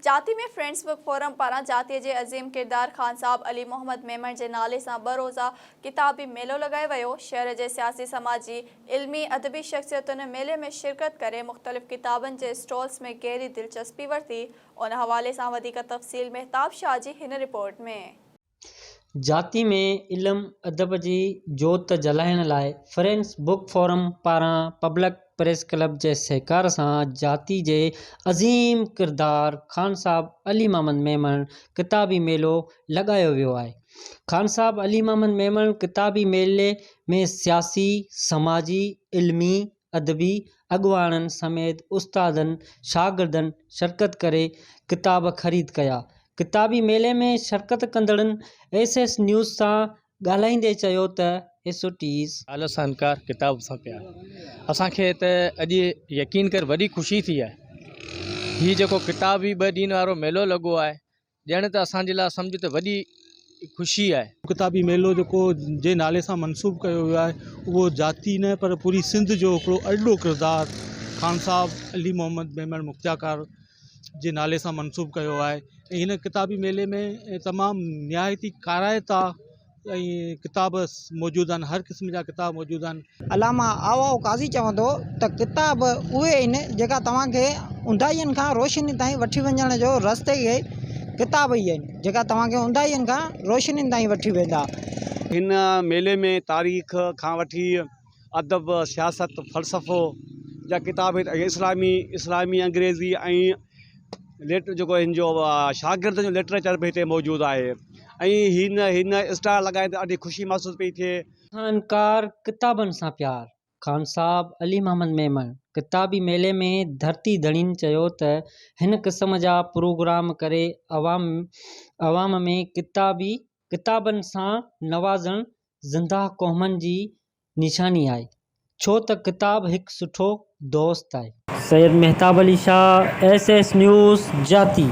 جاتي ۾ friends book forum پاران جاتي جي عظيم ڪردار خان صاحب علي محمد ميمڻ جي نالي سان ٻه روزه ڪتابي ميلو لڳايو ويو. شهر جي سياسي سماجي، علمي، ادبي شخصيتن ميلي ۾ شرڪت ڪري مختلف ڪتابن جي اسٽالز ۾ گهري دلچسپي ورتي. ان حوالي سان وڌيڪ تفصيل مهتاب شاهه جي هن رپورٽ ۾. جاتي ۾ علم ادب جي جوت جلائڻ لاء فرينڊس بڪ فورم پاران پبلڪ پريس ڪلب جي سهڪار سان جاتي جي عظيم ڪردار خان صاحب علي محمد ميمڻ ڪتابي ميلو لڳايو ويو آهي. خان صاحب علي محمد ميمڻ ڪتابي ميلي ۾ سياسي، سماجي، علمي، ادبي اڳواڻن سميت استادن شاگردن شرڪت ڪري ڪتاب خريد ڪيا. ڪتابي ميلي ۾ شرڪت ڪندڙن ايس ايس نيوز سان ڳالهائيندي چيو ته ايس او ٽيز. لالچ سان انڪار ڪتاب سان پيار. اسان کي ته اڄ يقين ڪر وڏي خوشي ٿي آهي. هي جيڪو ڪتابي ٻه ڏينهن وارو ميلو لڳو آهي ڄڻ ته اسان جي لاء سمجهه ته وڏي خوشي آهي. ڪتابي ميلو جيڪو جي نالي سان منسوب ڪيو ويو آهي اهو ذاتي نه پر پوري سنڌ جو هڪڙو ارڏو ڪردار خان صاحب علي محمد ميمڻ مختيارڪار جي نالي سان منسوب ڪيو آهي ۽ هن ڪتابي ميلي ۾ تمام نهايت ئي ڪارائتا ۽ ڪتاب موجود آهن هر قسم جا ڪتاب موجود آهن. علامه آء آء قاضي چوندو هو ته ڪتاب اهي آهن جيڪا توهان کي اونداهين کان روشني تائين وٺي وڃڻ جو رستي اهي ڪتاب ئي آهن جيڪا توهان کي اونداهين کان روشنين تائين وٺي ويندا. هن ميلي ۾ تاريخ کان وٺي ادب، سياست، فلسفو جا ڪتاب اسلامي اسلامي انگريزي ۽ ليٽ جيڪو هن جو شاگردن جو لٽريچر به هتي موجود آهي ۽ هن هن اسٽال لڳائي ڏاڍي خوشي محسوس پئي ٿئي. کان انڪار ڪتابن سان پيار، خان صاحب علي محمد ميمڻ ڪتابي ميلي ۾ ڌرتي ڌڻين چيو ته هن قسم جا پروگرام ڪري عوام عوام ۾ ڪتابي ڪتابن سان نوازڻ زنده قومن جي نشاني آهي، ڇو ته ڪتاب هڪ سٺو دوست آهي. Syed Mehtab Ali Shah, S S news, Jati.